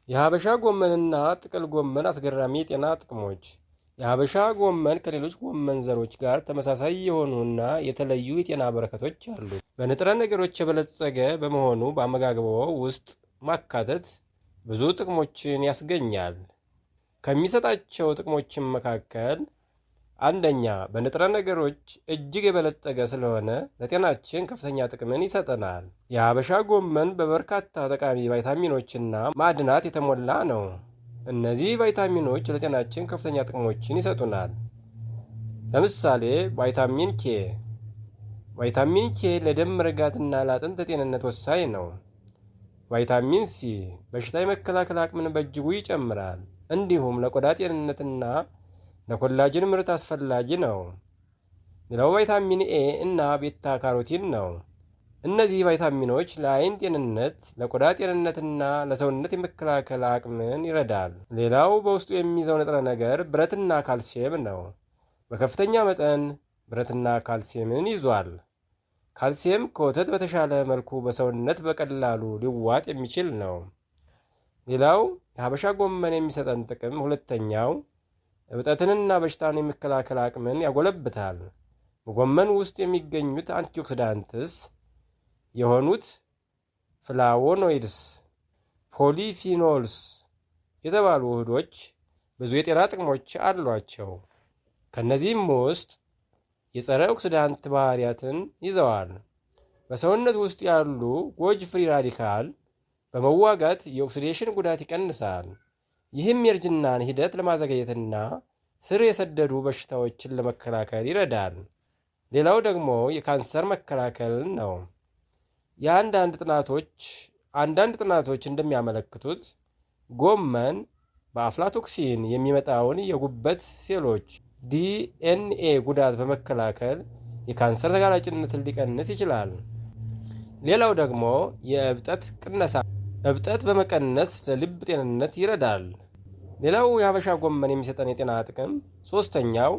የሀበሻ ጎመንና ጥቅል ጎመን አስገራሚ የጤና ጥቅሞች። የሀበሻ ጎመን ከሌሎች ጎመን ዘሮች ጋር ተመሳሳይ የሆኑና የተለዩ የጤና በረከቶች አሉ። በንጥረ ነገሮች የበለጸገ በመሆኑ በአመጋገብዎ ውስጥ ማካተት ብዙ ጥቅሞችን ያስገኛል። ከሚሰጣቸው ጥቅሞችም መካከል አንደኛ፣ በንጥረ ነገሮች እጅግ የበለጸገ ስለሆነ ለጤናችን ከፍተኛ ጥቅምን ይሰጠናል። የሀበሻ ጎመን በበርካታ ጠቃሚ ቫይታሚኖችና ማዕድናት የተሞላ ነው። እነዚህ ቫይታሚኖች ለጤናችን ከፍተኛ ጥቅሞችን ይሰጡናል። ለምሳሌ ቫይታሚን ኬ። ቫይታሚን ኬ ለደም መርጋትና ለአጥንት ጤንነት ወሳኝ ነው። ቫይታሚን ሲ በሽታ የመከላከል አቅምን በእጅጉ ይጨምራል። እንዲሁም ለቆዳ ጤንነትና ለ collagen ምርት አስፈላጊ ነው። ሌላው ቫይታሚን ኤ እና beta carotene ነው። እነዚህ ቫይታሚኖች ለአይን ጤንነት፣ ለቆዳ ጤንነትና ለሰውነት የመከላከል አቅምን ይረዳል። ሌላው በውስጡ የሚይዘው ንጥረ ነገር ብረትና ካልሲየም ነው። በከፍተኛ መጠን ብረትና ካልሲየምን ይዟል። ካልሲየም ከወተት በተሻለ መልኩ በሰውነት በቀላሉ ሊዋጥ የሚችል ነው። ሌላው የሀበሻ ጎመን የሚሰጠን ጥቅም ሁለተኛው፣ እብጠትንና በሽታን የመከላከል አቅምን ያጎለብታል። በጎመን ውስጥ የሚገኙት antioxidants የሆኑት flavonoids፣ polyphenols የተባሉ ውህዶች ብዙ የጤና ጥቅሞች አሏቸው። ከእነዚህም ውስጥ የጸረ oxidant ባህሪያትን ይዘዋል። በሰውነት ውስጥ ያሉ ጎጂ free radical በመዋጋት የ oxidation ጉዳት ይቀንሳል። ይህም የእርጅናን ሂደት ለማዘግየትና ስር የሰደዱ በሽታዎችን ለመከላከል ይረዳል። ሌላው ደግሞ የካንሰር መከላከል ነው። የአንዳንድ ጥናቶች እንደሚያመለክቱት ጎመን በ aflatoxin የሚመጣውን የጉበት ሴሎች ዲኤንኤ ጉዳት በመከላከል የካንሰር ተጋላጭነትን ሊቀንስ ይችላል። ሌላው ደግሞ የእብጠት ቅነሳ፣ እብጠት በመቀነስ ለልብ ጤንነት ይረዳል። ሌላው የሀበሻ ጎመን የሚሰጠን የጤና ጥቅም ሶስተኛው፣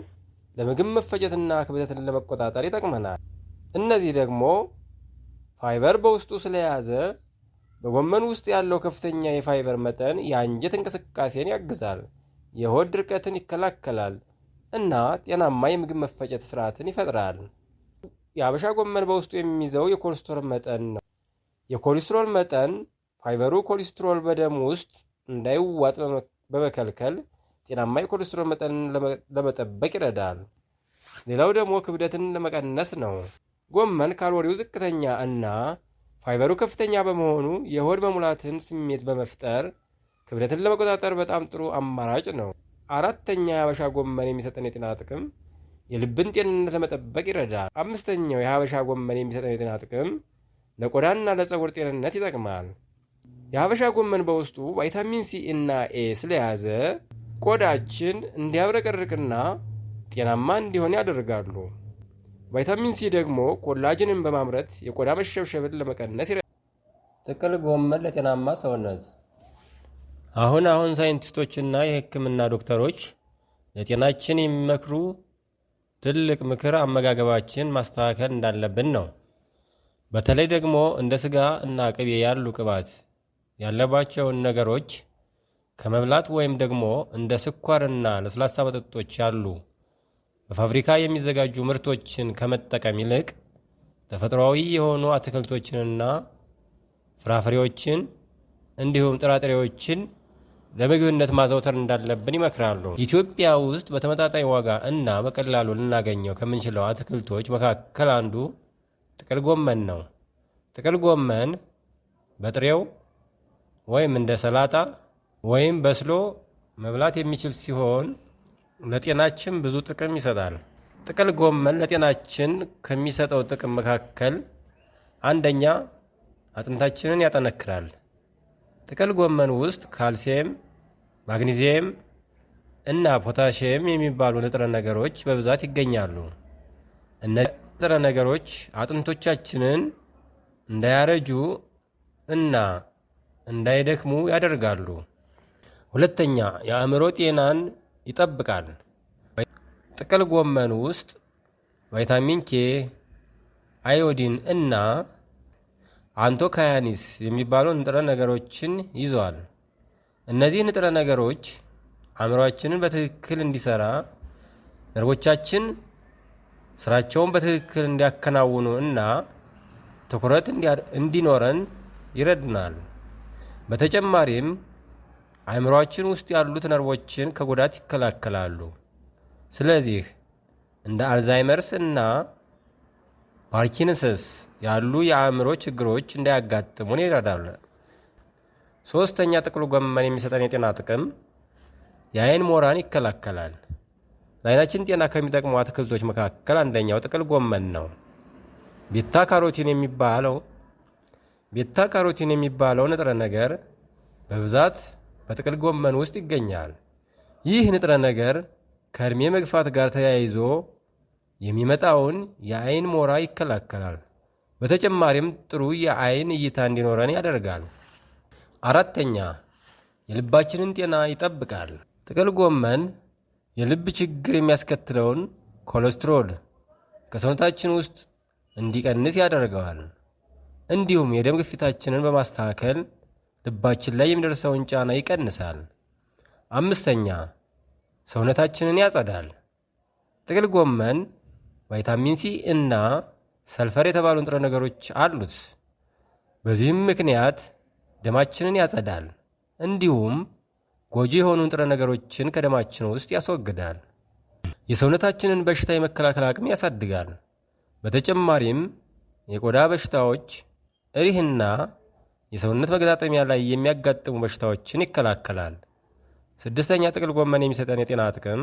ለምግብ መፈጨትና ክብደትን ለመቆጣጠር ይጠቅመናል። እነዚህ ደግሞ ፋይበር በውስጡ ስለያዘ፣ በጎመን ውስጥ ያለው ከፍተኛ የፋይበር መጠን የአንጀት እንቅስቃሴን ያግዛል፣ የሆድ ድርቀትን ይከላከላል እና ጤናማ የምግብ መፈጨት ስርዓትን ይፈጥራል። የሀበሻ ጎመን በውስጡ የሚይዘው የኮሌስትሮል መጠን ነው። የኮሌስትሮል መጠን ፋይበሩ ኮሌስትሮል በደም ውስጥ እንዳይዋጥ በመከልከል ጤናማ የኮሌስትሮል መጠንን ለመጠበቅ ይረዳል። ሌላው ደግሞ ክብደትን ለመቀነስ ነው። ጎመን ካሎሪው ዝቅተኛ እና ፋይበሩ ከፍተኛ በመሆኑ የሆድ መሙላትን ስሜት በመፍጠር ክብደትን ለመቆጣጠር በጣም ጥሩ አማራጭ ነው። አራተኛ፣ የሀበሻ ጎመን የሚሰጠን የጤና ጥቅም የልብን ጤንነት ለመጠበቅ ይረዳል። አምስተኛው የሀበሻ ጎመን የሚሰጠን የጤና ጥቅም ለቆዳና ለፀጉር ጤንነት ይጠቅማል። የሀበሻ ጎመን በውስጡ ቫይታሚን ሲ እና ኤ ስለያዘ ቆዳችን እንዲያብረቀርቅና ጤናማ እንዲሆን ያደርጋሉ። ቫይታሚን ሲ ደግሞ collagen ን በማምረት የቆዳ መሸብሸብን ለመቀነስ ይረዳል። ጥቅል ጎመን ለጤናማ ሰውነት። አሁን አሁን ሳይንቲስቶችና የሕክምና ዶክተሮች ለጤናችን የሚመክሩ ትልቅ ምክር አመጋገባችን ማስተካከል እንዳለብን ነው። በተለይ ደግሞ እንደ ስጋ እና ቅቤ ያሉ ቅባት ያለባቸውን ነገሮች ከመብላት ወይም ደግሞ እንደ ስኳርና ለስላሳ መጠጦች ያሉ በፋብሪካ የሚዘጋጁ ምርቶችን ከመጠቀም ይልቅ ተፈጥሯዊ የሆኑ አትክልቶችንና ፍራፍሬዎችን እንዲሁም ጥራጥሬዎችን ለምግብነት ማዘውተር እንዳለብን ይመክራሉ። ኢትዮጵያ ውስጥ በተመጣጣኝ ዋጋ እና በቀላሉ ልናገኘው ከምንችለው አትክልቶች መካከል አንዱ ጥቅል ጎመን ነው። ጥቅል ጎመን በጥሬው ወይም እንደ ሰላጣ ወይም በስሎ መብላት የሚችል ሲሆን ለጤናችን ብዙ ጥቅም ይሰጣል። ጥቅል ጎመን ለጤናችን ከሚሰጠው ጥቅም መካከል አንደኛ፣ አጥንታችንን ያጠነክራል። ጥቅል ጎመን ውስጥ ካልሲየም፣ ማግኒዚየም እና ፖታሲየም የሚባሉ ንጥረ ነገሮች በብዛት ይገኛሉ። እነዚህ ንጥረ ነገሮች አጥንቶቻችንን እንዳያረጁ እና እንዳይደክሙ ያደርጋሉ። ሁለተኛ፣ የአእምሮ ጤናን ይጠብቃል። ጥቅል ጎመን ውስጥ ቫይታሚን ኬ፣ አዮዲን እና anthocyanins የሚባሉ ንጥረ ነገሮችን ይዟል። እነዚህ ንጥረ ነገሮች አእምሯችንን በትክክል እንዲሰራ፣ ነርቮቻችን ስራቸውን በትክክል እንዲያከናውኑ እና ትኩረት እንዲኖረን ይረዱናል። በተጨማሪም አእምሯችን ውስጥ ያሉት ነርቮችን ከጉዳት ይከላከላሉ። ስለዚህ እንደ አልዛይመርስ እና ፓርኪንሰንስ ያሉ የአእምሮ ችግሮች እንዳያጋጥሙን ይረዳሉ። ሶስተኛ፣ ጥቅል ጎመን የሚሰጠን የጤና ጥቅም የአይን ሞራን ይከላከላል። ለአይናችን ጤና ከሚጠቅሙ አትክልቶች መካከል አንደኛው ጥቅል ጎመን ነው። Beta carotene የሚባለው ንጥረ ነገር በብዛት በጥቅል ጎመን ውስጥ ይገኛል። ይህ ንጥረ ነገር ከእድሜ መግፋት ጋር ተያይዞ የሚመጣውን የአይን ሞራ ይከላከላል። በተጨማሪም ጥሩ የአይን እይታ እንዲኖረን ያደርጋል። አራተኛ፣ የልባችንን ጤና ይጠብቃል። ጥቅል ጎመን የልብ ችግር የሚያስከትለውን ኮሌስትሮል ከሰውነታችን ውስጥ እንዲቀንስ ያደርገዋል። እንዲሁም የደም ግፊታችንን በማስተካከል ልባችን ላይ የሚደርሰውን ጫና ይቀንሳል። አምስተኛ፣ ሰውነታችንን ያጸዳል። ጥቅል ጎመን ቫይታሚን ሲ እና ሰልፈር የተባሉ ንጥረ ነገሮች አሉት። በዚህም ምክንያት ደማችንን ያጸዳል፣ እንዲሁም ጎጂ የሆኑ ንጥረ ነገሮችን ከደማችን ውስጥ ያስወግዳል። የሰውነታችንን በሽታ የመከላከል አቅም ያሳድጋል። በተጨማሪም የቆዳ በሽታዎች፣ እሪህና የሰውነት መገጣጠሚያ ላይ የሚያጋጥሙ በሽታዎችን ይከላከላል። ስድስተኛ፣ ጥቅል ጎመን የሚሰጠን የጤና ጥቅም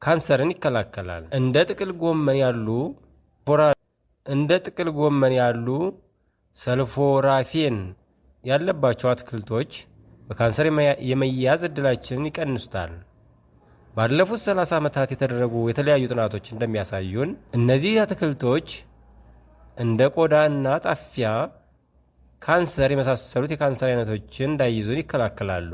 ካንሰርን ይከላከላል። እንደ ጥቅል ጎመን ያሉ sulforaphane ያለባቸው አትክልቶች በካንሰር የመያዝ ዕድላችንን ይቀንሱታል። ባለፉት 30 ዓመታት የተደረጉ የተለያዩ ጥናቶች እንደሚያሳዩን እነዚህ አትክልቶች እንደ ቆዳ እና ጣፊያ ካንሰር የመሳሰሉት የካንሰር አይነቶችን እንዳይዙን ይከላከላሉ።